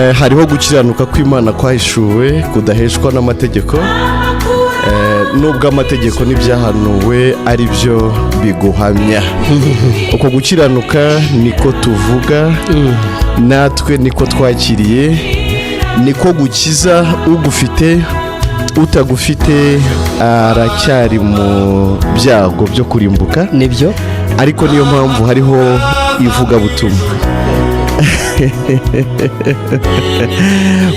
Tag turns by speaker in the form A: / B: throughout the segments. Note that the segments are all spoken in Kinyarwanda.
A: Hariho gukiranuka kw'Imana kwahishuwe kudaheshwa n'amategeko, nubwo amategeko n'ibyahanuwe ari byo biguhamya. Uko gukiranuka niko tuvuga natwe, niko twakiriye, niko gukiza ugufite. Utagufite aracyari mu byago byo kurimbuka.
B: Nibyo.
A: Ariko niyo mpamvu hariho ivugabutumwa.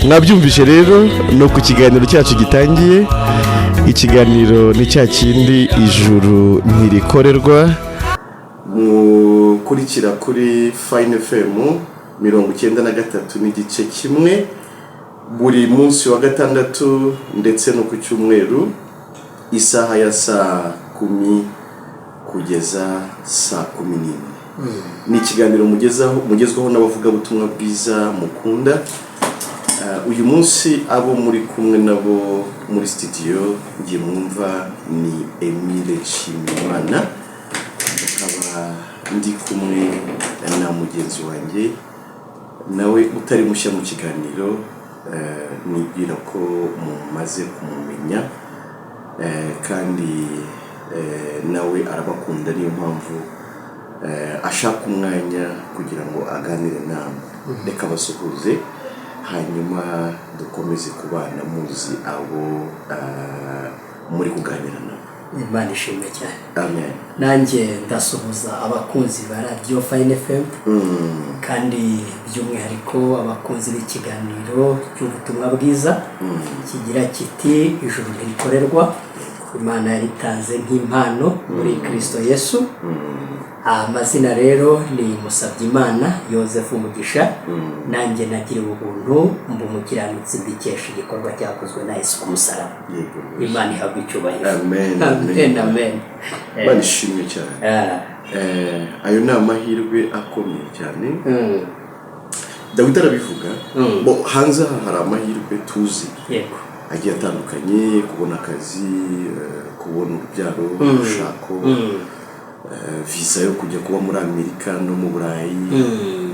A: Mwabyumvise rero, no ku kiganiro cyacu gitangiye. Ikiganiro ni cya kindi, Ijuru Ntirikorerwa, mukurikira kuri Fine FM 93.1 buri munsi wa gatandatu ndetse no ku cyumweru, isaha ya saa 10 kugeza saa 11. Ni ikiganiro mugezwaho n'abavugabutumwa bwiza mukunda. Uyu munsi abo muri kumwe nabo muri studio ngiye mwumva ni Emile Nshimiyimana, akaba ndi kumwe na mugenzi wanjye nawe utari mushya mu kiganiro, nibwira ko mumaze kumumenya, kandi nawe arabakunda, niyo mpamvu ashaka umwanya kugira ngo aganire namwe. Reka basuhuze, hanyuma dukomeze kubana muzi abo muri kuganira nabo.
B: Imana ishimwe cyane.
A: Amen.
B: Nanjye ndasuhuza abakunzi ba radiyo Fine FM, kandi by'umwihariko abakunzi b'ikiganiro cy'ubutumwa bwiza kigira kiti "Ijuru ntirikorerwa, Imana yaritanze nk'impano muri Kirisito Yesu." Amazina rero ni Musabyimana Yosefu Umugisha. Nanjye nagiriwe ubuntu, mba umukiranutsi mbikesha igikorwa cyakozwe na Yesu ku musaraba. Imana ihabwa icyubahiro.
A: Amen.
B: Amen, amen.
A: Imana ishimwe cyane. Ayo ni amahirwe akomeye cyane. Dawidi arabivuga. Bo hanze aha hari amahirwe tuzi agiye atandukanye: kubona akazi, kubona urubyaro, urushako, visa yo kujya kuba muri Amerika no mu Burayi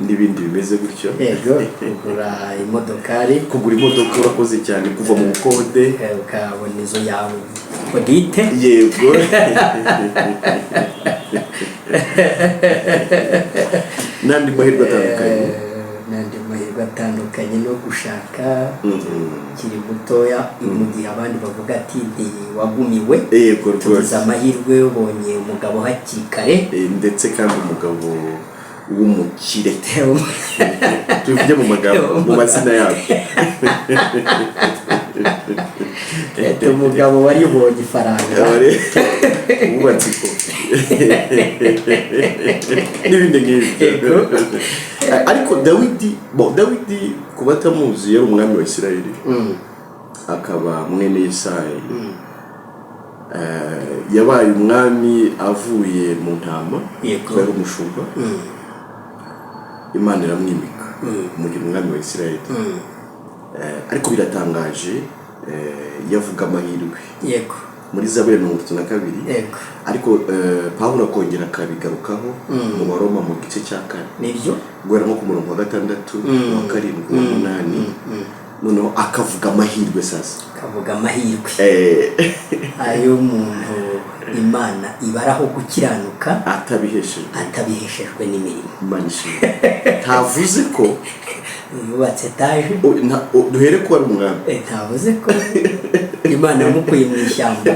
A: n'ibindi bimeze gutyo.
B: Yego, kugura imodokari.
A: Kugura imodoka, urakoze cyane, kuva mu bukode.
B: Ukabona inzu yawe bwite.
A: Yego, n'andi mahirwe atandukanye.
B: N'andi mahirwe atandukanye, no gushaka ukiri mutoya, mu gihe abandi bavuga ati "Ntiwagumiwe."
A: Yego rwose.
B: Tugize amahirwe, ubonye umugabo hakiri kare.
A: Ndetse kandi umugabo w'umukire, tubivuge mu magambo, mu mazina yabyo.
B: Umugabo waribonye ifaranga.
A: Wubatse ikofi n'ibindi nk'ibyo. Ariko Dawidi, bo Dawidi ku batamuzi, yari umwami wa Isirayeli, akaba mwene Yesayi. Yabaye umwami avuye mu ntama, kuko yari umushumba. Imana iramwimika, imugira umwami wa Isirayeli. Ariko biratangaje, yavuga amahirwe muri Zaburi ya 32. Ariko Pawulo akongera akabigarukaho mu Baroma mu gice cya 4, guhera nko ku murongo wa 6, uwa 7, uwa 8, noneho akavuga amahirwe sasa.
B: Kavuga amahirwe ay'umuntu Imana ibaraho gukiranuka
A: atabiheshejwe,
B: atabiheshejwe n'imirimo.
A: Imana ishimwe, ntavuze ko
B: yubatse etaje.
A: Duhere ko ari umwami.
B: Ntavuze ko Imana yamukuye mu ishyamba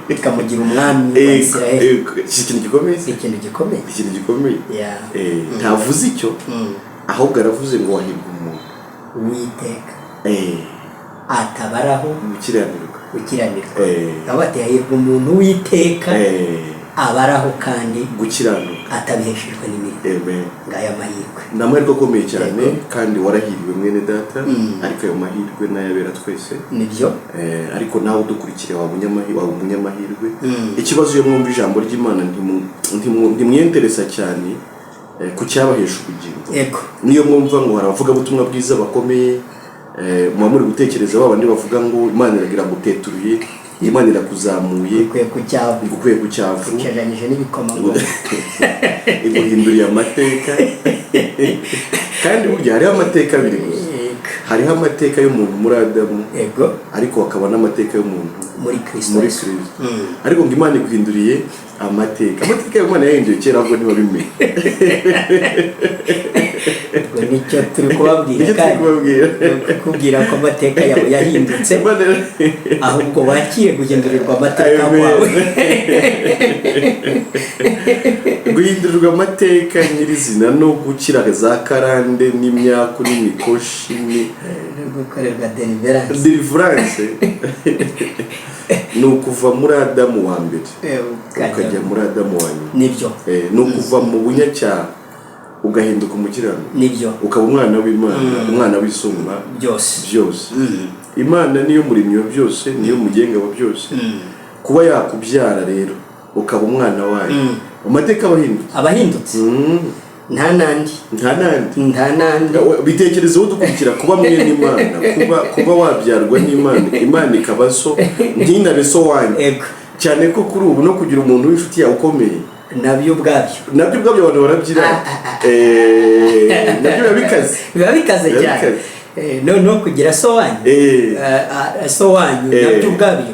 B: ikamugira umwami wa Israel.
A: Si ikintu gikomeye?
B: Si ikintu gikomeye.
A: Ikintu gikomeye. Ntavuze icyo, ahubwo aravuze ngo wahirwa umuntu
B: Uwiteka atabaraho
A: gukiranirwa.
B: Gukiranirwa. Aho bati "Hahirwa umuntu Uwiteka abaraho kandi
A: gukiranuka
B: atabiheshejwe n'imirimo."
A: Amen.
B: Ngaya amahirwe.
A: Ni amahirwe akomeye cyane, kandi warahiriwe mwene data, ariko ayo mahirwe n'ayabera twese.
B: Nibyo.
A: Ariko nawe udukurikire waba umunyamahirwe. Ikibazo, iyo mwumva ijambo ry'Imana ntimwiyenteresa cyane ku cyabahesha ubugingo. Niyo mwumva ngo hari abavugabutumwa bwiza bakomeye, muba muri gutekereza ba bandi bavuga ngo Imana iragira ngo uteturuye, Imana irakuzamuye,
B: ukwiye ku cyavu,
A: igukuye ku cyavu,
B: ugereranyije n'ibikomangoma,
A: iguhinduriye amateka. Kandi burya hariho amateka abiri gusa. Hariho amateka y'umuntu muri Adamu, ariko hakaba n'amateka y'umuntu
B: muri Kristo
A: muri
B: Yesu.
A: Kristo. Ariko ngo Imana iguhinduriye amateka. Amateka y'Imana yahinduye kera, ahubwo ntibabimenye.
B: Ubwo nicyo turi kubabwira.
A: Nicyo turi
B: Kandi
A: kubabwira.
B: ni ukubwira ko amateka yawe yahindutse, ahubwo wakire guhindurirwa amateka
A: Amen.
B: kwawe.
A: Guhindurirwa amateka nyirizina no gukira za karande n'imyaku n'imikoshi ni
B: No gukorerwa deliverance.
A: Deliverance ni ukuva muri Adamu wa mbere ukajya muri Adamu wa nyuma.
B: Nibyo.
A: Ni ukuva mu bunyacyaha ugahinduka umukiranutsi, ukaba umwana w'Imana, umwana w'Isumba
B: byose.
A: Byose. Imana niyo muremyi wa byose, niyo mugenga wa byose. Kuba yakubyara rero ukaba umwana wayo, amateka aba ahindutse.
B: Abahindutse. Nta nandi.
A: Nta nandi.
B: Nta nandi.
A: Bitekerezeho dukurikira kuba mwene Imana, kuba wabyarwa n'Imana, Imana ikaba so, ntinabe so wanyu. Cyane ko kuri ubu no kugira umuntu w'inshuti yawe ukomeye,
B: Nabyo ubwabyo.
A: Nabyo ubwabyo abantu barabyirata. Nabyo biba bikaze.
B: Biba bikaze
A: Biba
B: cyane.
A: bikaze.
B: Noneho kugira so wanyu, so wanyu, nabyo ubwabyo,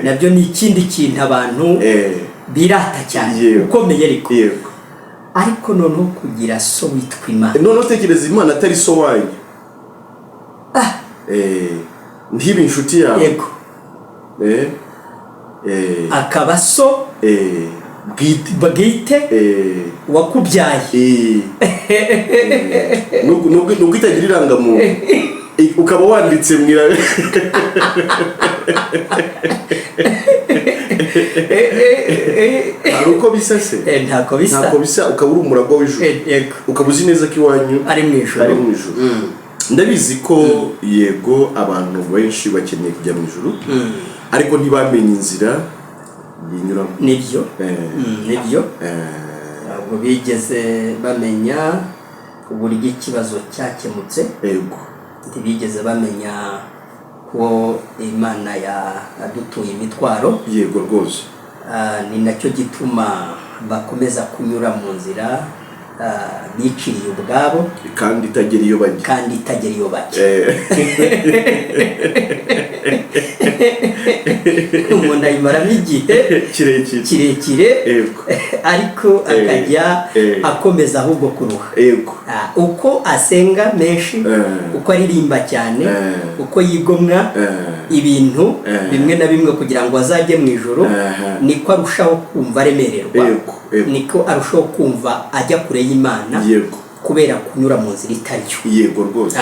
B: nabyo ni ikindi kintu abantu birata cyane, ukomeye ariko. Ariko noneho kugira so witwa Imana.
A: Noneho tekereza Imana atari so wanyu, ntibe inshuti yawe,
B: Akaba so
A: bwite.
B: Bwite, wakubyaye.
A: Nubwo itagira irangamuntu, ukaba wanditse mu hari uko bisa se?
B: Ntako bisa.
A: Ntako bisa, ukaba uri umuragwa w'ijuru, ukaba uzi neza ko iwanyu
B: ari mu ijuru.
A: Ari mu ijuru. Ndabizi ko yego, abantu benshi bakeneye kujya mu ijuru, ariko ntibamenye inzira binyuramo.
B: Nibyo. Nibyo. Ntabwo bigeze bamenya uburyo ikibazo cyakemutse. Ntibigeze bamenya ko Imana yadutuye imitwaro.
A: Yego rwose.
B: Ah, ni nacyo gituma bakomeza kunyura mu nzira biciriye ubwabo,
A: kandi itagera iyo bajya.
B: Kandi itagera iyo bajya. Umuntu ayimaramo igihe
A: kirekire.
B: Kirekire, ariko akajya akomeza ahubwo kuruha. Ah, uko asenga menshi, uko aririmba cyane, uko yigomwa ibintu bimwe na bimwe kugira ngo azajye mu ijuru, niko arushaho kumva aremererwa,
A: Yego, yego.
B: niko arushaho kumva ajya kure y'Imana, kubera kunyura mu nzira itari yo.
A: Yego rwose.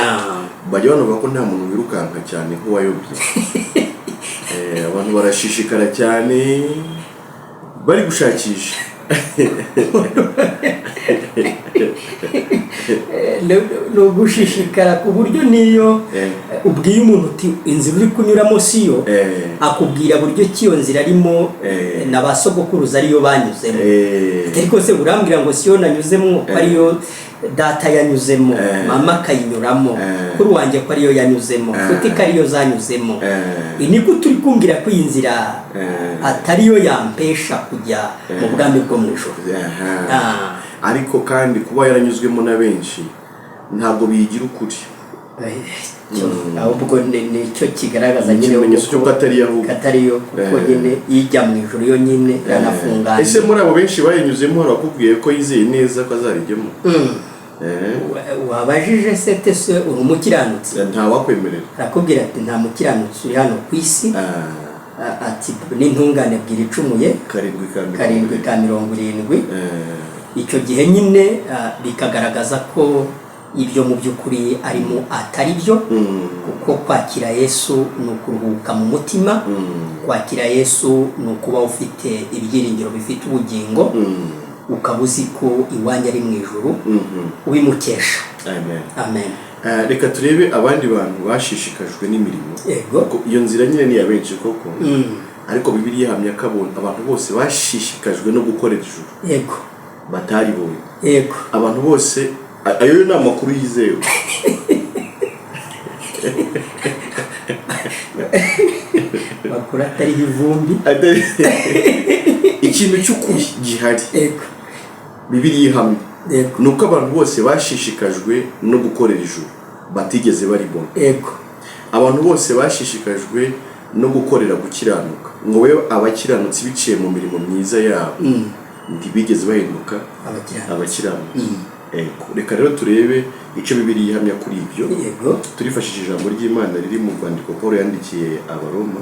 A: Bajya banavuga ko nta muntu wirukanka cyane nk'uwayobye. Abantu barashishikara cyane bari gushakisha.
B: Ni ugushishikara ku buryo niyo ubwiye umuntu uti inzira uri kunyuramo siyo, akubwira buryo ki iyo nzira arimo na ba sogokuruza ariyo banyuzemo. Ariko se urambwira ngo siyo nanyuzemo, ko ariyo data yanyuzemo, mama akayinyuramo, kuri wanjye ko ariyo yanyuzemo, nshuti ko ariyo zanyuzemo, ni gute uri kumbwira ko iyi nzira atariyo yampesha kujya mu bwami bwo mu ijuru?
A: Aha. Ariko kandi kuba yaranyuzwemo na benshi ntabwo biyigira ukuri.
B: Ahubwo nicyo kigaragaza nyine
A: ikimenyetso cy'uko atari yo ahubwo.
B: Atari yo, kuko nyine ijya mu ijuru yo nyine iranafunganye.
A: Ese muri abo benshi bayinyuzemo hari abakubwiye ko yizeye neza ko azarijyamo?
B: Wabajije se tese uri umukiranutsi?
A: Ntawakwemerera.
B: Arakubwira ati nta mukiranutsi uri hano ku isi. Ati n'intungane bwira icumuye.
A: Karindwi ka mirongo
B: Karindwi ka 70. Icyo gihe nyine bikagaragaza ko ibyo mu by'ukuri arimo atari byo, kuko kwakira Yesu ni ukuruhuka mu mutima. Kwakira Yesu ni ukuba ufite ibyiringiro bifite ubugingo, ukaba uzi ko iwanyu ari mu ijuru, ubimukesha.
A: Amen.
B: Amen.
A: Reka turebe abandi bantu bashishikajwe n'imirimo. Kuko iyo nzira nyine ni iya benshi koko, ariko Bibiliya ihamya ko abantu bose bashishikajwe no gukorera ijuru bataribonye. Abantu bose, ayo yo ni amakuru yizewe.
B: Makuru atariho ivumbi.
A: Ikintu cy'ukuri gihari, Bibiliya ihamya, ni uko abantu bose bashishikajwe no gukorera ijuru. Batigeze baribona. Abantu bose bashishikajwe no gukorera gukiranuka ngo babe abakiranutsi biciye mu mirimo myiza yabo, ntibigeze bahinduka
B: abakiranutsi.
A: Abakiranutsi. Ego. Reka rero turebe icyo Bibiliya ihamya kuri ibyo. Turifashishije ijambo ry'Imana riri mu rwandiko Paul yandikiye Abaroma,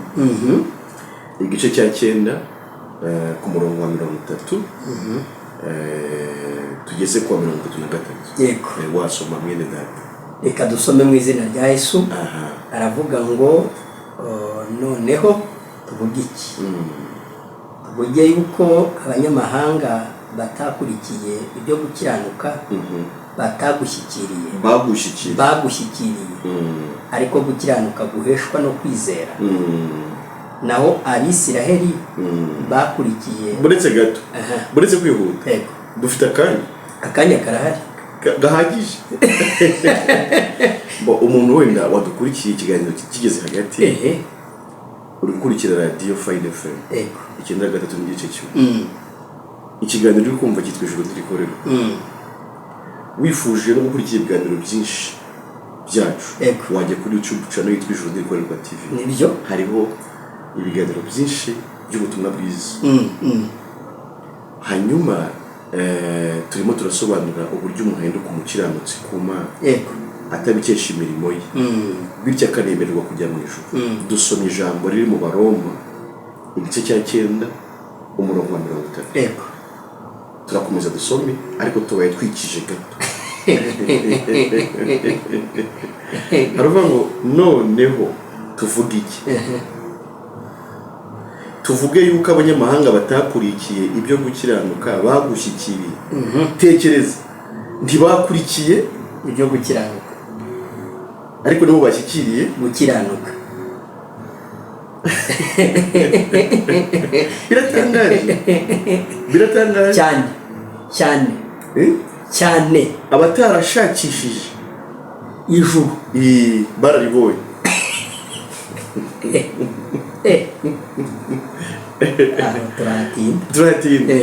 A: igice cya 9, ku murongo wa 30 tugeze ku wa 33. Wasoma, mwene data.
B: Reka dusome mu izina rya Yesu. Aravuga ngo noneho tuvuge iki? Tuvuge yuko abanyamahanga batakurikiye ibyo gukiranuka, batagushyikiriye,
A: bagushyikiriye,
B: bagushyikiriye, ariko gukiranuka guheshwa no kwizera, naho Abisiraheli bakurikiye.
A: Buretse gato. Buretse kwihuta. Dufite akanya.
B: Akanya karahari.
A: Gahagije. Bo, umuntu wenda wadukurikiye ikiganiro kigeze hagati, uri gukurikira radiyo Fine FM 93.1. Ikiganiro uri kumva cyitwa Ijuru Ntirikorerwa. Wifuje no gukurikira ibiganiro byinshi byacu, wajya kuri YouTube channel yitwa Ijuru Ntirikorerwa TV. Hariho ibiganiro byinshi by'ubutumwa bwiza. Hanyuma turimo turasobanura uburyo umuntu ahinduka umukiranutsi ku Mana atabikesha imirimo ye, bityo akanemererwa kujya mu ijuru. Dusomye ijambo riri mu Baroma, igice cya 9, umurongo wa 30. Turakomeza dusome, ariko tubaye twikije gato. Haravuga ngo: "Noneho tuvuge iki? Tuvuge yuko abanyamahanga batakurikiye ibyo gukiranuka bagushyikiriye?" Tekereza, ntibakurikiye
B: ibyo gukiranuka,
A: ariko nibo bashyikiriye
B: gukiranuka.
A: Biratangaje, biratangaje.
B: Cyane cyane.
A: Eh?
B: Cyane.
A: Abatarashakishije
B: ijuru,
A: bararibonye.
B: Aho turahatinda.
A: Turahatinda.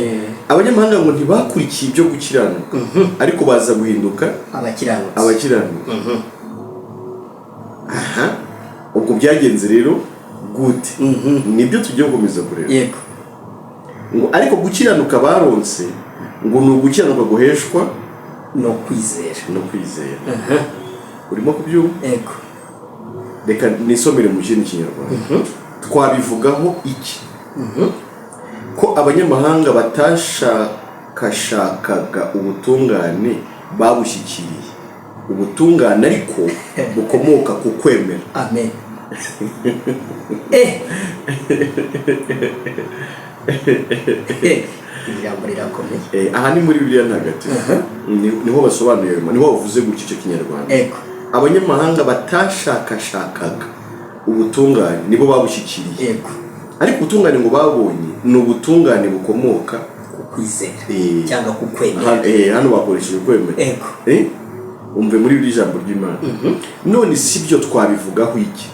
A: Abanyamahanga ngo ntibakurikiye ibyo gukiranuka, ariko baza guhinduka
B: abakiranutsi.
A: Abakiranutsi. Aha, ubwo byagenze rero gute? Nibyo tugiye gukomeza kureba. Ngo ariko gukiranuka baronse ngo ni ugukiranuka guheshwa
B: no kwizera.
A: No kwizera. Urimo kubyumva?
B: Yego.
A: Reka nisomere mu kindi Kinyarwanda. Twabivugaho iki, ko abanyamahanga batashakashakaga ubutungane babushyikiriye, ubutungane ariko bukomoka ku kwemera?
B: Amen. Ijambo rirakomeye.
A: Aha ni muri Bibiliya Ntagatifu. Niho basobanuye, niho bavuze gutya icyo Kinyarwanda. Abanyamahanga batashakashakaga ubutungane nibo babushyikiriye, ariko ubutungane ngo babonye ni ubutungane bukomoka
B: ku kwizera cyangwa ku kwemera.
A: Hano bakoresheje kwemera. Umve muri iri jambo ry'Imana: "None si byo, twabivugaho iki?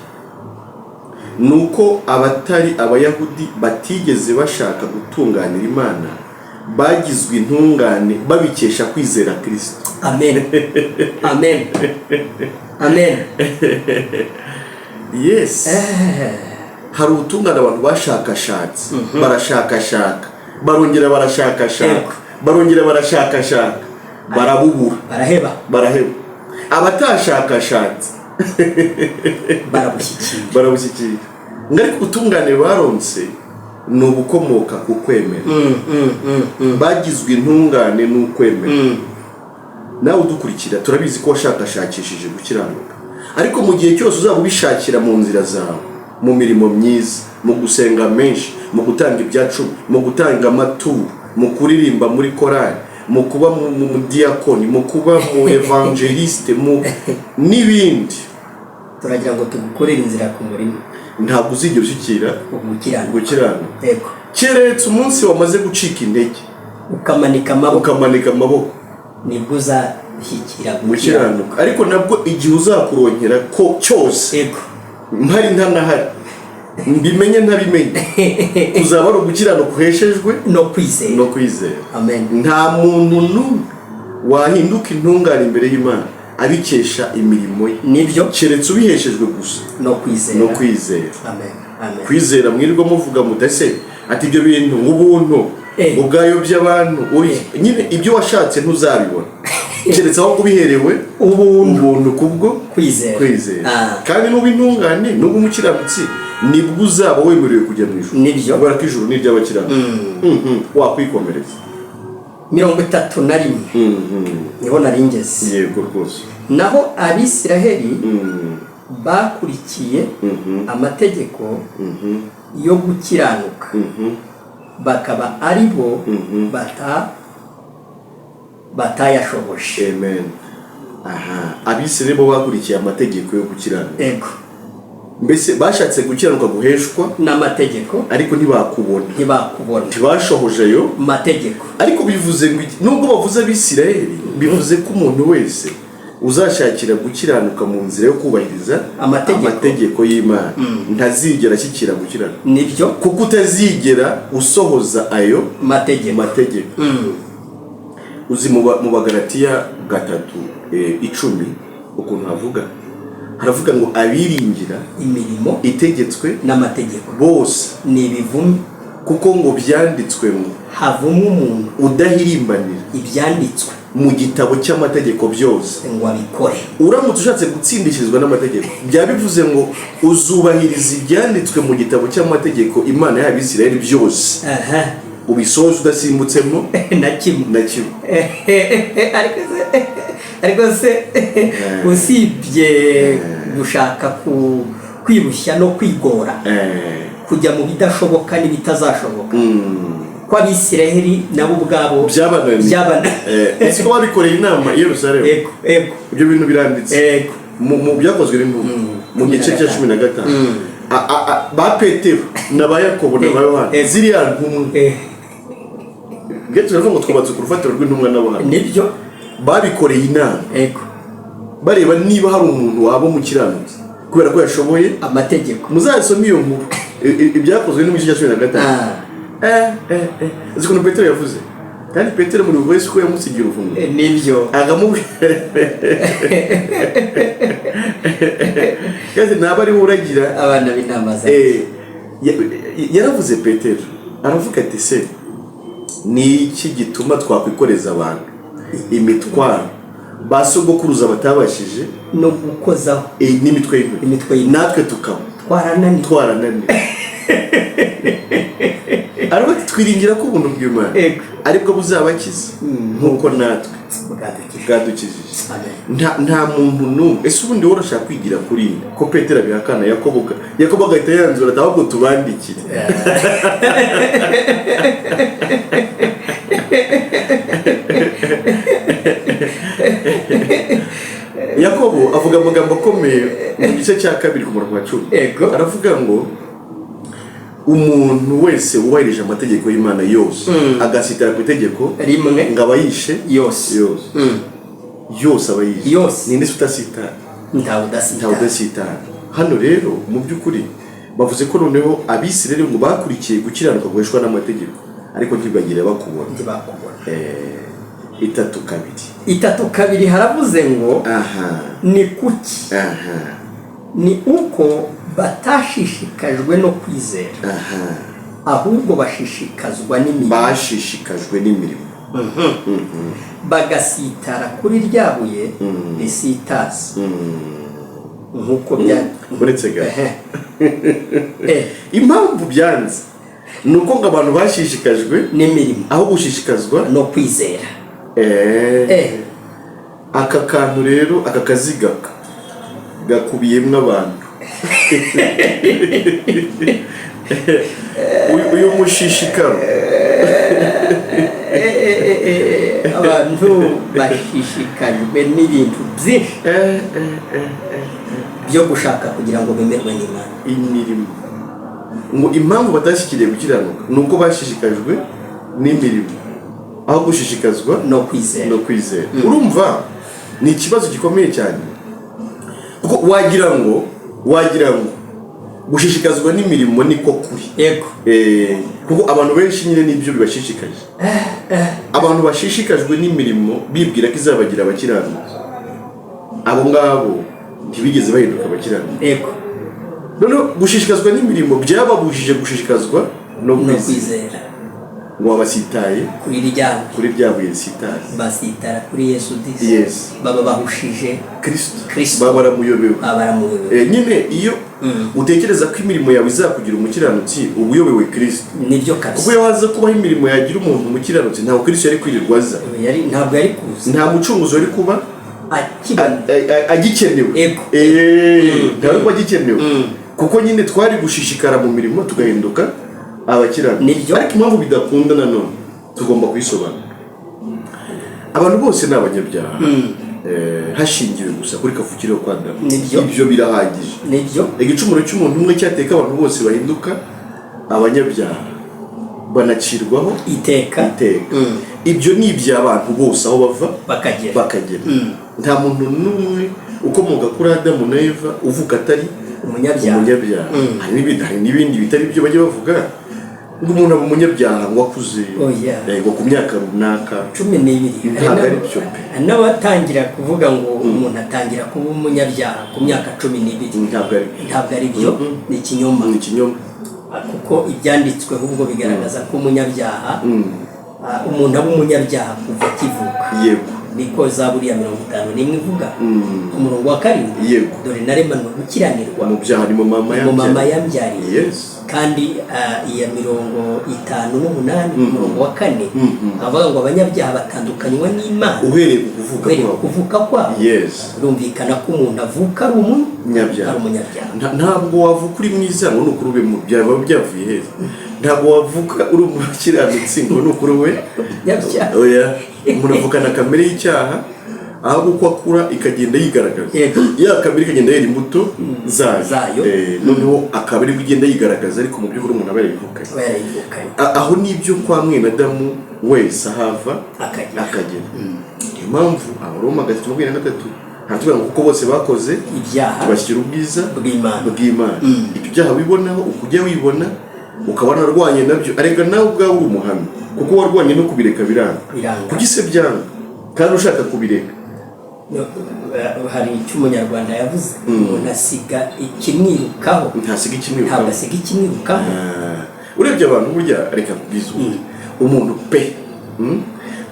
A: Ni uko abatari Abayahudi batigeze bashaka gutunganira Imana, bagizwe intungane babikesha kwizera Kirisito."
B: Amen, amen, amen.
A: Yes, hari ubutungane abantu bashakashatse, barashakashaka, barongera barashakashaka, barongera barashakashaka, barabubura.
B: Baraheba.
A: Baraheba. Abatashakashatse
B: barabushyikira.
A: Barabushyikira. Ngo ariko ubutungane baronse ni ubukomoka ku kwemera. Bagizwe intungane n'ukwemera. Nawe udukurikira, turabizi ko washakashakishije gukiranuka, ariko mu gihe cyose uzaba ubishakira mu nzira zawe, mu mirimo myiza, mu gusenga menshi, mu gutanga ibyacumi, mu gutanga amaturo, mu kuririmba muri korali, mu kuba mu diyakoni, mu kuba mu evangeliste, mu n'ibindi,
B: turagira ngo tugukorere inzira ku murima.
A: Ntabwo uzigera ushyikira
B: ugukiranuka.
A: Gukiranuka. Keretse umunsi wamaze gucika intege,
B: ukamanika amaboko,
A: ukamanika amaboko,
B: nibwo uzashyikira gukiranuka.
A: Gukiranuka. Ariko nabwo igihe uzakuronkera ko cyose, mpari ntanahari, mbimenye ntabimenye, kuzaba ari ugukiranuka uheshejwe
B: no kwizera.
A: No kwizera.
B: Amen.
A: Nta muntu n'umwe wahinduka intungane imbere y'Imana Abikesha imirimo ye.
B: Nibyo.
A: Keretse ubiheshejwe gusa
B: no kwizera.
A: No kwizera.
B: Amen, amen.
A: Kwizera mwirirwa muvuga mudase ati ibyo bintu nk'ubuntu ubwayobya abantu. Oya, nyine ibyo washatse ntuzabibona keretse aho kubiherewe
B: ubuntu.
A: Ubuntu kubwo
B: kwizera.
A: Kwizera. Kandi nuba intungane, nuba umukiranutsi, nibwo uzaba wemerewe kujya mu ijuru.
B: Nibyo.
A: Kubera ko ijuru ni iry'abakiranutsi. Wakwikomereza.
B: 31. Niho nari ngeze.
A: Yego rwose.
B: Naho Abisiraheli bakurikiye amategeko yo gukiranuka, bakaba ari bo batayashoboje.
A: Amen. Aha Abisirayeli bo bakurikiye amategeko yo gukiranuka. Mbese bashatse gukiranuka guheshwa
B: n'amategeko,
A: ariko ntibakubona.
B: Ntibakubona.
A: Ntibashohoje ayo
B: mategeko.
A: Ariko bivuze ngo nubwo bavuze Abisirayeli, bivuze ko umuntu wese uzashakira gukiranuka mu nzira yo kubahiriza
B: amategeko.
A: Amategeko y'Imana ntazigera ashyikira gukiranuka.
B: Nibyo.
A: Kuko utazigera usohoza ayo
B: mategeko.
A: Mategeko. Uzi mu Bagalatiya 3 10 ukuntu havuga? Haravuga ngo abiringira
B: imirimo
A: itegetswe
B: n'amategeko
A: bose
B: ni ibivume,
A: kuko ngo byanditswe ngo
B: havumwe umuntu
A: udahirimbanira
B: ibyanditswe
A: mu gitabo cy'amategeko byose
B: ngo abikore.
A: Uramutse ushatse gutsindishirizwa n'amategeko, byaba bivuze ngo uzubahiriza ibyanditswe mu gitabo cy'amategeko Imana y'Abisirayeli byose, ubisohoze udasimbutsemo
B: na kimwe.
A: Na kimwe.
B: Ariko se usibye gushaka kwirushya no kwigora, kujya mu bidashoboka n'ibitazashoboka, ko Abisiraheli nabo ubwabo
A: byabananiye.
B: Byabananiye.
A: Ese ko babikoreye inama i Yerusalemu?
B: Ego, ego.
A: Ibyo bintu biranditse mu Byakozwe n'Intumwa, mu gice cya 15. Ba Petero na ba Yakobo na ba Yohana, ziriya ntumwa, bwe turavuga ngo twubatse ku rufatiro rw'intumwa n'abahamya.
B: Nibyo.
A: Babikoreye inama bareba niba hari umuntu waba umukiranutsi kubera ko yashoboye
B: amategeko.
A: Muzasome iyo nkuru, Ibyakozwe no mu gice cya 15. Uzi ukuntu Petero yavuze? Kandi Petero muri buri wese uko yamusigiye urufunguzo.
B: Nibyo.
A: Akamubwira kandi naba ariwe uragira
B: abana b'intama za
A: Yaravuze, Petero aravuga ati: "Se ni iki gituma twakwikoreza abantu imitwaro ba sogokuruza batabashije
B: no gukozaho
A: n'imitwe y'intoki,
B: imitwe y'intoki.
A: Natwe tukaba
B: twarananiwe.
A: Twarananiwe." Aravuga ati: "Twiringira ko ubuntu bw'Imana aribwo buzabakiza nk'uko natwe
B: bwadukije.
A: Bwadukijije."
B: Amen.
A: Nta muntu n'umwe. Ese ubundi wowe urashaka kwigira kuri iyi ko Petero abihakana, Yakobo agahita yanzura ati: "Ahubwo tubandikire." Yakobo avuga amagambo akomeye mu gice cya 2 ku murongo wa 10. Aravuga ngo umuntu wese wubahirije amategeko y'Imana yose, agasitara ku itegeko
B: rimwe,
A: ngo aba yishe
B: yose.
A: Yose. Yose aba yishe.
B: Yose.
A: Ninde se utasitara?
B: Ntawe udasitara.
A: Ntawe udasitara. Hano rero mu by'ukuri bavuze ko noneho Abisirayeli ngo bakurikiye gukiranuka guheshwa n'amategeko, ariko ntibagire bakubona.
B: Ntibakubona.
A: 3:2.
B: 3:2 haravuze ngo ni kuki? Ni uko batashishikajwe no kwizera, ahubwo bashishikazwa n'imirimo.
A: Bashishikajwe n'imirimo.
B: Bagasitara kuri rya buye risitaza, nk'uko bya
A: Uretse gato.
B: Ehe.
A: Impamvu byanze ni uko ngo abantu bashishikajwe
B: n'imirimo
A: aho gushishikazwa
B: no kwizera.
A: Aka kantu rero, aka kaziga gakubiyemo abantu. Uyu mushishikaro.
B: Abantu bashishikajwe n'ibintu byinshi byo gushaka kugira ngo bemerwe n'Imana.
A: Imirimo. Ngo impamvu batashyikiriye gukiranuka ni uko bashishikajwe n'imirimo aho gushishikazwa
B: no kwizera.
A: No kwizera. Urumva ni ikibazo gikomeye cyane, kuko wagira ngo gushishikazwa n'imirimo niko kuri. Kuko abantu benshi nyine nibyo bibashishikaje. Abantu bashishikajwe n'imirimo bibwira ko izabagira abakiranutsi. Abo ngabo ntibigeze bahinduka abakiranutsi. Noneho gushishikazwa n'imirimo byababujije gushishikazwa no
B: no
A: kwizera.
B: Kwizera.
A: Ngo babasitaye
B: kuri rya
A: kuri rya buye risitaye.
B: Basitara kuri Yesu disi. Baba bahushije
A: Kristo.
B: Kristo.
A: Baba baramuyobewe.
B: Baba baramuyobewe.
A: Nyine iyo utekereza ko imirimo yawe izakugira umukiranutsi, uba uyobewe Kristo.
B: Nibyo
A: Kuko
B: kabisa.
A: iyo haza kubaho imirimo yagira umuntu umukiranutsi, ntabwo Kristo yari kwirirwa aza.
B: Ntabwo yari kuza.
A: Nta mucunguzi wari kuba
B: akibona
A: agikenewe. Ntabwo kuba agikenewe, kuko nyine twari gushishikara mu mirimo tugahinduka abakiranutsi. Ariko impamvu bidakunda nanone tugomba kuyisobanura. Abantu bose ni abanyabyaha, hashingiwe gusa kuri kavukire yo kwa Adamu. Ibyo birahagije. Igicumuro cy'umuntu umwe cyateka abantu bose bahinduka abanyabyaha, banacirwaho
B: iteka.
A: Iteka. Ibyo ni iby'abantu bose aho bava
B: bakagera.
A: Bakagera. Nta muntu n'umwe ukomoka kuri Adamu na Eva uvuka atari
B: umunyabyaha.
A: Umunyabyaha. Hari n'ibindi bitari byo bajya bavuga ngo umuntu aba umunyabyaha ngo akuze,
B: Oya.
A: ngo ku myaka runaka.
B: 12.
A: Ntabwo ari byo pe.
B: Hari n'abatangira kuvuga ngo umuntu atangira kuba umunyabyaha ku myaka 12.
A: Ntabwo ari byo.
B: Ntabwo ari byo, ni ikinyoma.
A: Ni ikinyoma.
B: Kuko ibyanditswe ahubwo bigaragaza ko umunyabyaha, umuntu aba umunyabyaha kuva akivuka. Niko Zaburi ya 51 ivuga, umurongo wa 7. Dore naremanwe gukiranirwa,
A: mu byaha ni mu mama
B: mu mama
A: yambyariye.
B: Yambyariye. Kandi iya 58, umurongo wa 4, avuga ngo abanyabyaha batandukanywa n'Imana
A: uhereye ku kuvuka
B: uhereye ku
A: kwabo.
B: Kuvuka kwabo. Birumvikana ko umuntu avuka ari
A: Umunyabyaha.
B: ari umunyabyaha.
A: Ntabwo wavuka uri mwiza ngo ni ukuri ube mu byaba byavuye heza. Ntabwo wavuka uri umukiranutsi ngo ni ukuri ube
B: Umunyabyaha.
A: Oya, umuntu avukana kamere y'icyaha, ahubwo uko akura ikagenda yigaragaza. Ya kamere ikagenda yera imbuto zayo.
B: Zayo.
A: Noneho akaba aribwo igenda yigaragaza, ariko mu by'ukuri umuntu aba yarayivukanye.
B: Aba yarayivukanye.
A: Aho nibyo kwa mwene Adamu wese ahava
B: akagera.
A: Akagera. Niyo mpamvu Abaroma 3:23 ntatubwira ngo kuko bose bakoze
B: ibyaha,
A: tubashyira ubwiza
B: bw'Imana.
A: Bw'Imana. Ibyo byaha wibonaho, ukujya wibona ukaba wararwanye nabyo, arega nawe ubwawe uri umuhamya, kuko warwanye no kubireka biranga.
B: Biranga.
A: Kuki se byanga kandi ushaka kubireka?
B: No, hari icyo Umunyarwanda yavuze: umuntu asiga ikimwirukaho.
A: Ntasiga ikimwirukaho.
B: Ntabwo asiga ikimwirukaho.
A: Ah, urebye abantu burya, reka kubwiza ukuri, umuntu pe,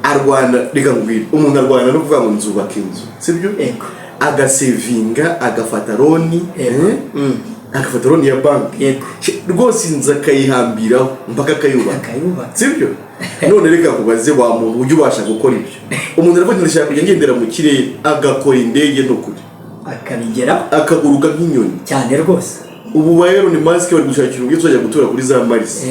A: arwana, reka nkubwire, umuntu arwana no kuvuga ngo nzubaka inzu, sibyo?
B: Ego.
A: Agasevinga, agafata loan, agafata loan ya banki. Rwose inzu akayihambiraho mpaka akayubaka.
B: Akayubaka.
A: Sibyo? None reka kubaze, wa muntu ujya ubasha gukora ibyo, umuntu aravuga ngo ndashaka kujya ngendera mu kirere, agakora indege, ni ukuri,
B: akabigeraho.
A: Akaguruka nk'inyoni.
B: Cyane rwose.
A: Ubu ba Elon Musk bari gushakira uburyo tuzajya gutura kuri za Mars.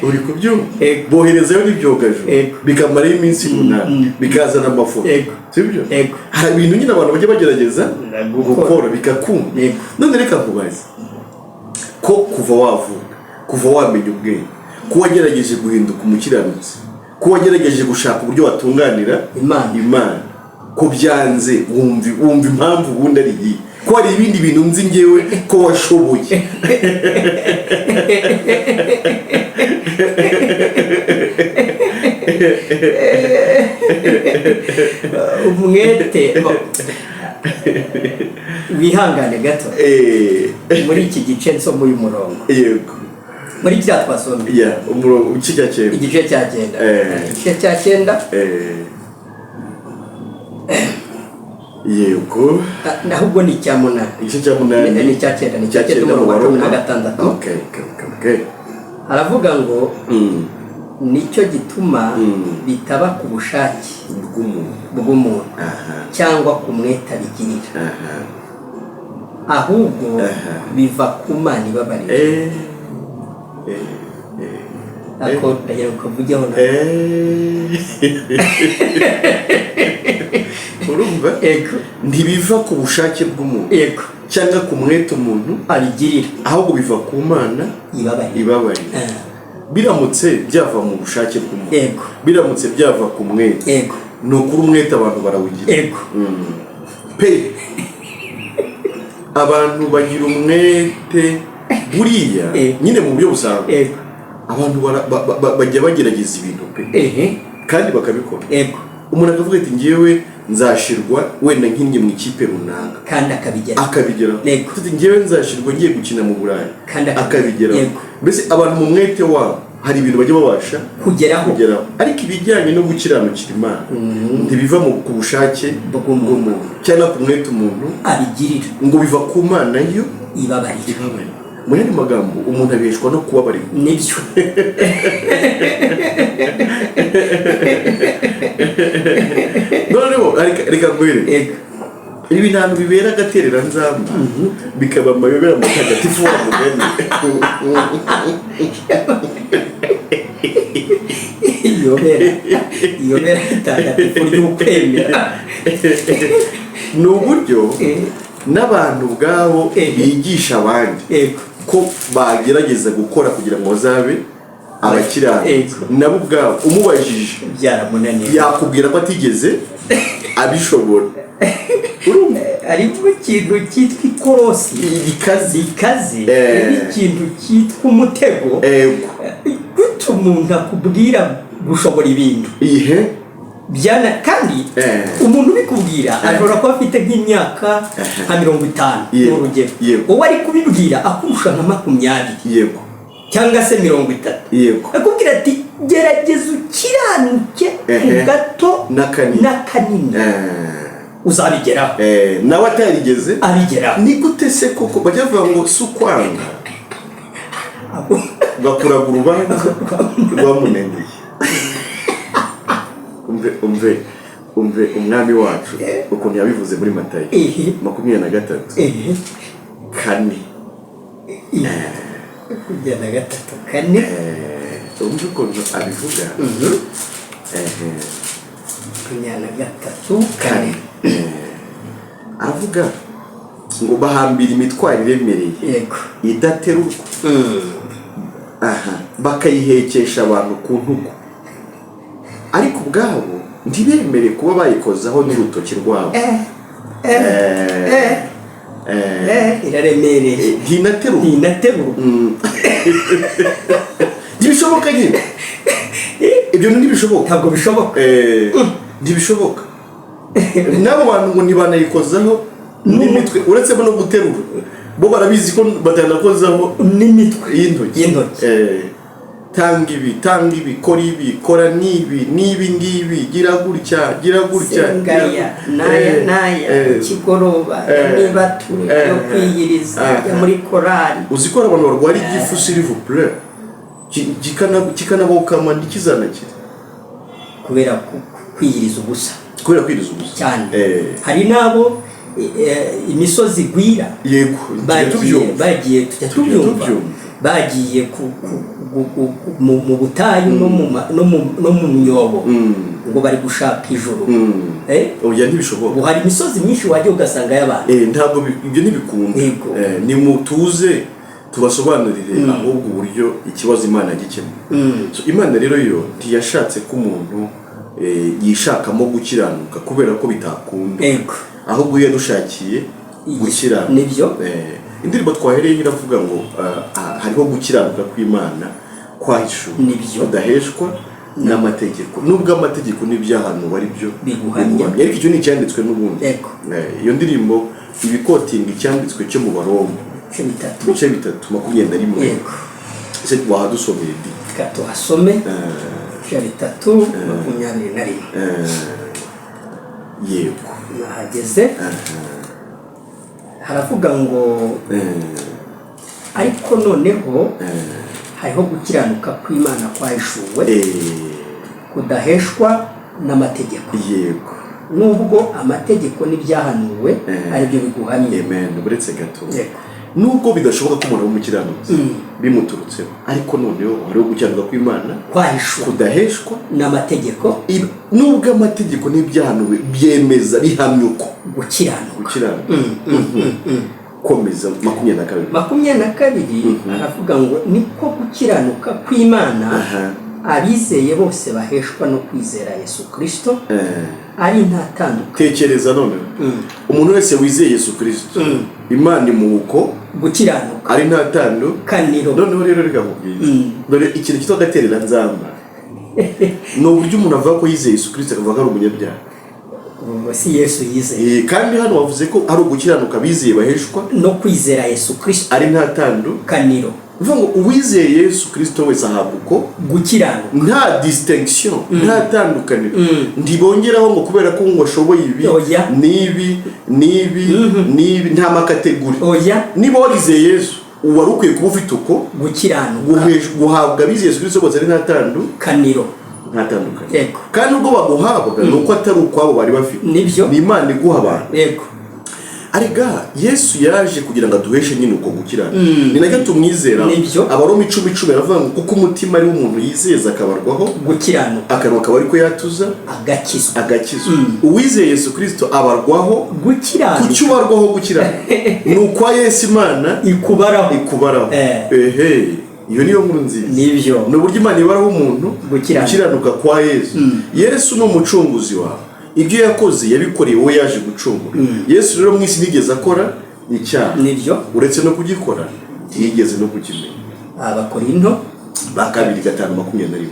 A: Uri kubyumva?
B: Ego.
A: Boherezayo n'ibyogajuru, bikamarayo iminsi 8, bikazana amafoto. Sibyo?
B: Ego.
A: Hari ibintu nyine abantu bajya bagerageza
B: gukora.
A: Gukora bigakunda. None reka nkubaze, ko kuva wavuka, kuva wamenya ubwenge, ko wagerageje guhinduka umukiranutsi, ko wagerageje gushaka uburyo watunganira
B: Imana.
A: Imana, ko byanze, wumva impamvu ubundi ari iyi, ko hari ibindi bintu nzi ngewe ko washoboye?
B: Umwete, wihangane gato. Muri iki gice nsoma uyu murongo, muri bya twasomye,
A: Yeah, umurongo igice cya 9.
B: Igice cya 9. Igice cya 9.
A: Yego.
B: Ahubwo ni icya 8.
A: Igice cya 8.
B: Ni icya 9, ni icya 9, umurongo wa 16.
A: Okay.
B: Haravuga ngo nicyo gituma bitaba ku bushake
A: bw'umuntu
B: bw'umuntu cyangwa ku mwete abigirira, ahubwo biva ku Mana ibabarira. Ako ndagira ngo kavugeho na
A: Urumva,
B: Ego.
A: ntibiva ku bushake bw'umuntu cyangwa ku mwete umuntu
B: abigirira,
A: ahubwo biva ku Mana
B: ibabarira.
A: Ibabarira. Biramutse byava mu bushake bw'umuntu, biramutse byava ku mwete, ni ukuri umwete abantu barawugira. Pe, abantu bagira umwete buriya. Nyine mu buryo busanzwe, abantu bajya bagerageza ibintu pe, kandi bakabikora. Umuntu akavuga ati: "Ngewe nzashirwa wenda nkinnye mu ikipe runaka."
B: Kandi akabigeraho.
A: Akabigeraho. Ati: "Ngewe nzashirwa ngiye gukina mu Burayi."
B: Kandi
A: akabigeraho. Mbese abantu mu mwete wabo hari ibintu bajya babasha
B: kugeraho.
A: Kugeraho, ariko ibijyanye no gukiranukira Imana ntibiva ku bushake
B: bw'umuntu.
A: Bw'umuntu cyangwa ku mwete umuntu
B: abigirira.
A: Ngo biva ku Mana yo
B: ibabarira.
A: Ibabarira. Mu yandi magambo, umuntu abeshwa no kubabarirwa.
B: Nibyo.
A: Noneho reka nkwereke. Ibi ntabwo bibera agatereranzamba, bikaba amayobera mutagatifu wa mugani.
B: Iyobera itagatifu ry'ukwemera.
A: Ni uburyo n'abantu ubwabo bigisha abandi ko bagerageza gukora kugira ngo bazabe abakiranutsi. Nabo ubwabo umubajije,
B: byaramunaniye.
A: Yakubwira ko atigeze abishobora. Urumva?
B: Harimo ikintu cyitwa ikorosi
A: rikaze.
B: Rikaze. N'ikintu cyitwa umutego. Gute umuntu akubwira gushobora ibintu
A: ihe
B: byana kandi umuntu ubikubwira ashobora kuba afite nk'imyaka nka 50, ni urugero. Wowe ari kubibwira akurusha nka 20 cyangwa se 30. Akubwira ati: "Gerageza ukiranuke ku gato
A: n'akanini.
B: N'akanini, uzabigeraho."
A: Nawe atarigeze
B: abigeraho.
A: Ni gute se koko bajya bavuga ngo si ukwanga bakuraga urubanza rwamunaniye? Umve, umve, umve umwami wacu ukuntu yabivuze muri Matayo 23 4.
B: 23 4.
A: Umve ukuntu abivuga.
B: 23 4.
A: Aravuga ngo bahambira imitwaro iremereye idaterurwa, aha, bakayihekesha abantu ku ntugu, ariko ubwabo ntibemere kuba bayikozaho n'urutoki rwabo.
B: Iraremereye.
A: Ntinaterurwa.
B: Ntinaterurwa.
A: Ntibishoboka nyine, ibyo bintu ntibishoboka.
B: Ntabwo bishoboka.
A: Ntibishoboka. N'abo bantu ngo ntibanayikozaho n'imitwe, uretse no guterura, bo barabizi ko batanakozaho
B: n'imitwe
A: y'intoki.
B: Y'intoki.
A: Tanga ibi, tanga ibi, kora ibi, kora n'ibi n'ibi ngibi, gira gutya, gira gutya, gira
B: sengaya n'aya n'aya ikigoroba, nibature yo kwiyiriza, yo muri korali.
A: Uzi ko hari abantu barwara igifu, s'il vous plaît, kikanabokama ntikizanakire?
B: Kubera kwiyiriza ubusa.
A: Kubera kwiriza ubusa.
B: Cyane. Hari n'abo imisozi igwira.
A: Yego, tujya
B: bagiye
A: tubyumva.
B: Bagiye, tujya
A: Tujya
B: tubyumva.
A: tubyumva.
B: Bagiye mu butayu no mu myobo ngo bari gushaka ijuru.
A: Oya, ntibishoboka.
B: Ubu hari imisozi myinshi wajya ugasanga y'abantu.
A: Ntabwo ibyo ntibikunda. Ni mutuze tubasobanurire ahubwo uburyo ikibazo Imana gikemuye. So, Imana rero yo ntiyashatse ko umuntu yishakamo gukiranuka kubera ko bitakunda, ahubwo iyo yadushakiye gukiranuka.
B: Nibyo.
A: Indirimbo twahereye iravuga ngo hariho gukiranuka kw'Imana kwahishuwe kudaheshwa n'amategeko, nubwo amategeko n'ibyahanuwe ari byo
B: biguhamya.
A: Ariko icyo ni icyanditswe n'ubundi. Iyo ndirimbo ibikotinga icyanditswe cyo mu Baroma,
B: ibice 3,
A: ibice 3:21. Ese wahadusomeye di?
B: Reka tuhasome, ibice 3:21.
A: Yego.
B: Nahageze. Haravuga ngo: "Ariko noneho hariho gukiranuka kw'Imana kwahishuwe kudaheshwa n'amategeko, nubwo amategeko n'ibyahanuwe aribyo biguhamye."
A: Amen. Uretse gato.
B: Yego.
A: Nubwo bidashoboka ko umuntu aba umukiranutsi bimuturutseho, ariko noneho hariho gukiranuka kw'Imana
B: kwahishuwe
A: kudaheshwa
B: n'amategeko,
A: nubwo amategeko n'ibyahanuwe byemeza, bihamya uko
B: gukiranuka.
A: Gukiranuka. Komeza, 22.
B: 22 aravuga ngo: "Niko gukiranuka kw'Imana abizeye bose baheshwa no kwizera Yesu Kirisito, ari nta tandukanye."
A: Tekereza noneho, umuntu wese wizeye Yesu Kirisito, Imana imuha uko
B: gukiranuka
A: ari nta tandu
B: kaniro.
A: Noneho rero reka nkubwire, dore ikintu cyitwa agatereranzamba. Ni uburyo umuntu avuga ko yizeye Yesu Kirisito, akavuga ko ari umunyabyaha.
B: Ubwo si Yesu yizeye.
A: Kandi hano wavuze ko ari ugukiranuka bizeye baheshwa
B: no kwizera Yesu Kirisito
A: ari nta tandu
B: kaniro.
A: Uvuga ngo uwizeye Yesu Kirisito wese ahabwa uko
B: gukiranuka.
A: Nta distinction, nta tandukaniro. Ntibongeraho ngo kubera ko ngo ashoboye ibi
B: Oya.
A: n'ibi n'ibi n'ibi, nta ma catégorie.
B: Oya.
A: Niba warizeye Yesu, wari ukwiye kuba ufite uko
B: gukiranuka.
A: Guhabwa abizeye Yesu Kirisito bose ari nta tandu
B: kaniro.
A: Nta tandukaniro. Kandi ubwo baguhabwa, ni uko atari ukwabo bari bafite.
B: Nibyo.
A: Ni Imana iguha abantu. Arega Yesu yaje kugira ngo aduheshe nyine uko gukiranuka, ni nacyo tumwizera.
B: Nibyo.
A: Abaroma 10:10 aravuga ngo kuko umutima ari umuntu yizeza akabarwaho
B: gukiranuka,
A: akanwa akaba ariko yatuza
B: agakizwa.
A: Agakizwa. Uwizeye Yesu Kirisito abarwaho
B: gukiranuka.
A: Kuki ubarwaho gukiranuka? Ni ukwa Yesu, Imana
B: ikubaraho.
A: Ikubaraho. Ehe, iyo niyo nkuru nziza.
B: Nibyo.
A: Ni uburyo Imana ibaraho umuntu
B: Gukiranuka.
A: gukiranuka kwa Yesu. Yesu ni umucunguzi wawe. Ibyo yakoze yabikoreye wowe, yaje gucungura. Yesu rero mu isi ntiyigeze akora icyaha.
B: Nibyo.
A: Uretse no kugikora, ntiyigeze no kukimenya.
B: Abakorinto
A: ba kabiri 5:21.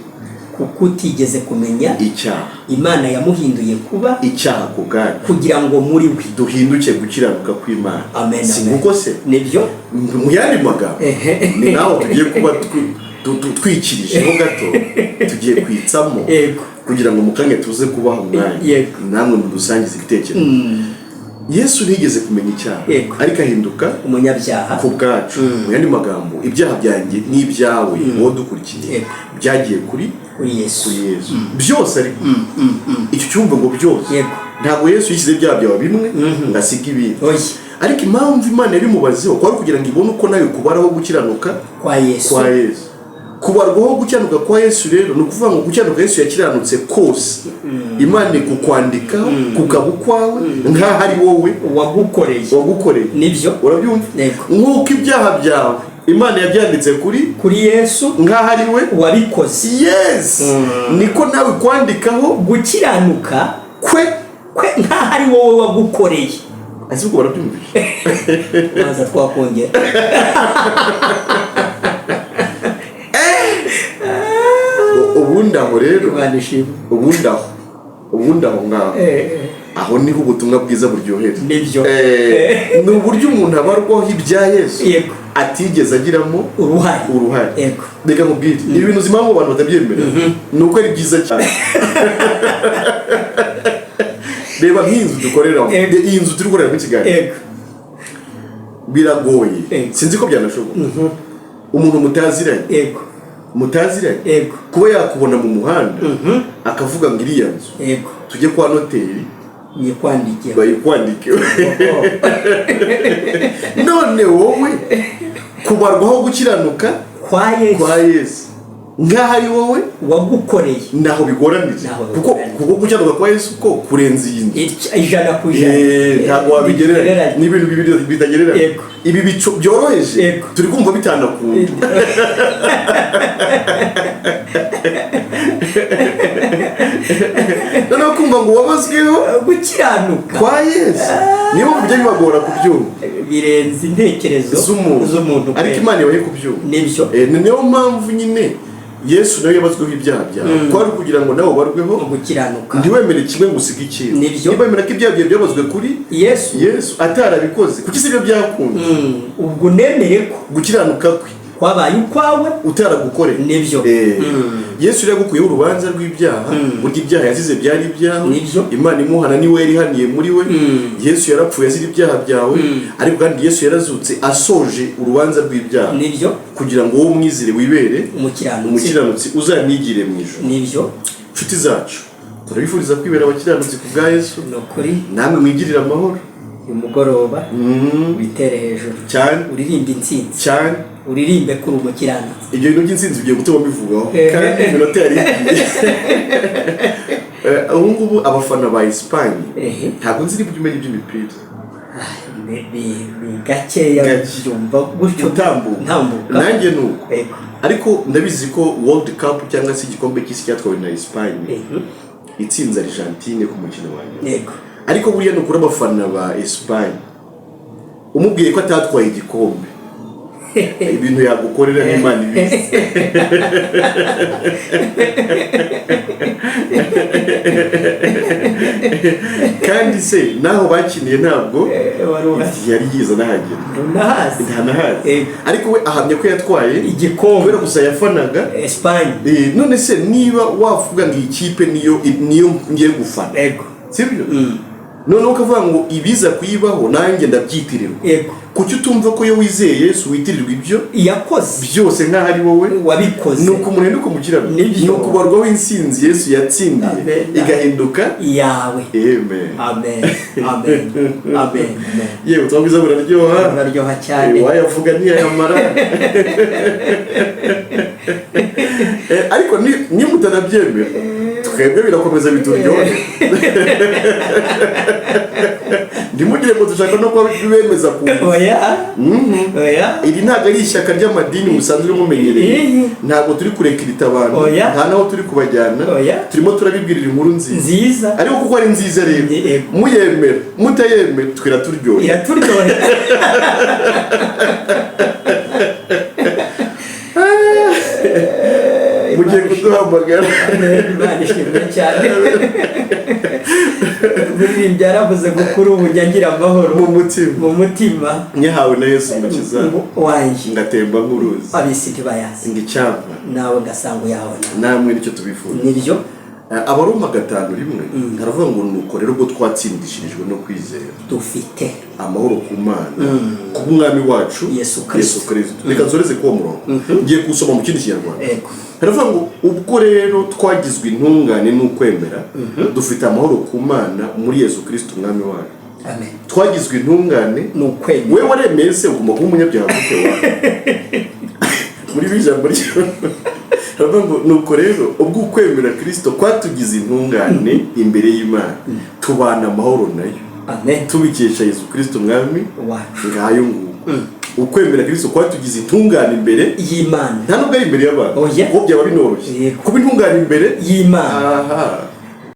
B: Kuko utigeze kumenya
A: icyaha,
B: Imana yamuhinduye kuba
A: icyaha ku bwanyu,
B: kugira ngo muri we
A: duhinduke gukiranuka kw'Imana.
B: Amen.
A: Si
B: Amen.
A: nguko se?
B: Nibyo.
A: Mu yandi magambo, ni naho tugiye kuba twikirijeho gato, tugiye kwitsamo kugira ngo mu kanya tuze kubaha umwanya namwe mudusangize ibitekerezo. Yesu ntiyigeze kumenya icyaha, ariko ahinduka
B: umunyabyaha
A: ku bwacu. Mu yandi magambo, ibyaha byanjye n'ibyawe wowe dukurikiye byagiye kuri
B: kuri Yesu.
A: Kuri Yesu byose. Ariko icyo cyumva ngo byose, ntabwo Yesu yishyize ibyaha byawe bimwe ngo asige ibindi.
B: Oya.
A: Ariko impamvu Imana yabimubazeho kwari kugira ngo ibone uko nawe kubaraho gukiranuka
B: kwa Yesu.
A: Kwa Yesu. Kubarwaho gukiranuka kwa Yesu rero ni ukuvuga ngo gukiranuka Yesu yakiranutse kose, Imana ikukwandikaho kukaba ukwawe, nk'aho ari wowe
B: wagukoreye.
A: Wagukoreye.
B: Nibyo.
A: Urabyumva?
B: Yego.
A: Nk'uko ibyaha byawe Imana yabyanditse kuri
B: kuri Yesu
A: nk'aho ari we
B: wabikoze.
A: Yes, niko nawe kwandikaho
B: gukiranuka
A: kwe
B: kwe nk'aho ari wowe wagukoreye.
A: Ese ubwo barabyumvise?
B: Maze twakongera.
A: Ubundi aho rero,
B: Imana ishimwe.
A: ubundi aho ngaho, aho niho ubutumwa bwiza buryohera.
B: Nibyo.
A: Ni uburyo umuntu abarwaho ibya Yesu atigeze agiramo
B: uruhare.
A: Uruhare. Reka nkubwire, ibi bintu uzi impamvu abantu batabyemera? Ni uko ari byiza cyane. Reba nk'iyi nzu dukoreramo, iyi nzu turi gukoreramo ikiganiro, biragoye, sinzi ko byanashoboka, umuntu mutaziranye, mutaziranye, kuba yakubona mu muhanda akavuga ngo iriya nzu tujye kwa noteri
B: nyikwandikiye.
A: Bayikwandike. None wowe kubarwaho gukiranuka
B: kwa Yesu
A: kwa Yesu nk'aho ari wowe
B: wagukoreye.
A: Ntaho bigoranije.
B: Ntaho
A: kuko
B: bigoranije.
A: Kuko gukiranuka kwa Yesu ko kurenza iyi nzu.
B: 100%.
A: Ntabwo wabigereranya, ni ibintu bibiri bitagereranya. Ibi bicu byoroheje turi kumva bitanakunda. Noneho kumva ngo wabazweho
B: gukiranuka
A: kwa Yesu, niyo mpamvu bijya bibagora kubyumva.
B: Birenze intekerezo
A: z'umuntu.
B: Z'umuntu
A: Ariko
B: pe.
A: Imana ibahe kubyumva.
B: Nibyo.
A: Ni niyo mpamvu nyine Yesu nawe yabazweho ibyaha byawe, kwari kugira ngo nawe ubarweho
B: gukiranuka.
A: Ntiwemere kimwe ngo usige ikindi.
B: Nibyo.
A: Niba wemera ko ibyaha byawe byabazwe kuri
B: Yesu,
A: Yesu atarabikoze, kuki si byo byakunze?
B: Ubwo nemere ko
A: gukiranuka kwe
B: kwabaye ukwawe
A: utaragukoreye.
B: Nibyo.
A: Yesu rero yagukuyeho urubanza rw'ibyaha. Burya ibyaha yazize byari ibyawe.
B: Nibyo.
A: Imana imuhana niwe yarihaniye muri we. Yesu yarapfuye azira ibyaha byawe, ariko kandi Yesu yarazutse asoje urubanza rw'ibyaha
B: Nibyo.
A: kugira ngo wowe umwizire wibere
B: umukiranutsi,
A: umukiranutsi, uzanigire mu ijuru.
B: Nibyo.
A: Inshuti zacu, turabifuriza kwibera abakiranutsi ku bwa Yesu.
B: Ni ukuri.
A: Namwe mwigirire amahoro.
B: Uyu mugoroba witere hejuru
A: Cyane.
B: uririmbe intsinzi,
A: Cyane.
B: uririmbe kuri umukiranutsi.
A: Ibyo bintu by'intsinzi bigiye gutuma bivugaho kandi iminota yari igiye. Ubu ngubu abafana ba Esipanye, ntabwo nzi niba ujya umenya iby'imipira.
B: Ni gakeya.
A: Gake.
B: Byumva gutyo.
A: Utambuka.
B: Ntambuka.
A: Nanjye ni uko. Ariko ndabizi ko World Cup cyangwa se igikombe cy'isi cyatwawe na Esipanye, itsinze Argentine ku mukino wa nyuma. Ariko buriya ni ukuri, abafana ba Esipanye umubwiye ko atatwaye igikombe, Ibintu yagukorera n'Imana ibizi. Kandi se naho bakiniye ntabwo yari yiza n'ahagera, ntanahazi, ariko we ahamya ko yatwaye
B: igikombe
A: kubera gusa yafanaga
B: Espagne.
A: None se niba wavuga ngo iyi kipe niyo ngiye gufana, sibyo? Noneho ukavuga ngo ibiza kuyibaho nanjye ndabyitirirwa. Kuki utumva ko iyo wizeye Yesu witirirwa ibyo
B: yakoze
A: byose nk'aho ari wowe
B: wabikoze?
A: Ni uko umuntu umukiranutsi, ni ukubarwaho insinzi Yesu yatsindiye igahinduka
B: iyawe.
A: Amen.
B: Amen, amen, amen.
A: Yewe, ubutumwa bwiza buraryoha.
B: Buraryoha cyane.
A: Wayavuga ntiyayamara. Ariko niba mutanabyemera, twebwe birakomeza bituryohe. Ntimugire ngo dushaka no kuba bemeza ku iri ntabwo ari ishyaka ry'amadini musanzwe mumenyereye. Ntabwo turi kurekirita abantu, nta naho turi kubajyana, turimo turabibwirira inkuru
B: nziza.
A: Ariko kuko ari nziza rero, muyemera mutayemera, twiraturyohera.
B: Iraturyohera.
A: Mugiye kuduhamagara.
B: Imana ishimwe cyane. Umuririmbyi yaravuze ngo kuri ubu njya ngira amahoro
A: mu mutima,
B: mu mutima
A: nyahawe na Yesu Umukiza
B: wanjye,
A: ngatemba nk'uruzi,
B: ab'isi ntibayazi,
A: ngo icyampa
B: nawe ngasanga uyabona.
A: Namwe nicyo tubifuza.
B: Nibyo.
A: Abaroma 5:1 haravuga ngo nuko rero ubwo twatsindishirijwe no kwizera,
B: dufite
A: amahoro ku Mana kubw'umwami wacu
B: Yesu Kristo.
A: Reka nsoreze k'uwo murongo, ngiye kuwusoma mu kindi Kinyarwanda. Haravuga ngo ubwo rero twagizwe intungane n'ukwemera, dufite amahoro ku Mana muri Yesu Kristo umwami wacu.
B: Amen.
A: Twagizwe intungane
B: n'ukwemera.
A: We waremeye se ugomba kuba umunyabyaha gute wawe? Muri ijambo ryo haravuga ngo nuko rero ubwo ukwemera Kristo kwatugize intungane imbere y'Imana, tubana amahoro nayo.
B: Amen.
A: Tubikesha Yesu Kristo umwami
B: wacu.
A: Ngayo nguko. Ukwemera Kristo kwatugize intungane imbere
B: y'Imana.
A: Nta nubwo ari imbere y'abantu,
B: Oya.
A: kuko byaba binoroshye kuba intungane imbere
B: y'Imana.
A: Aha.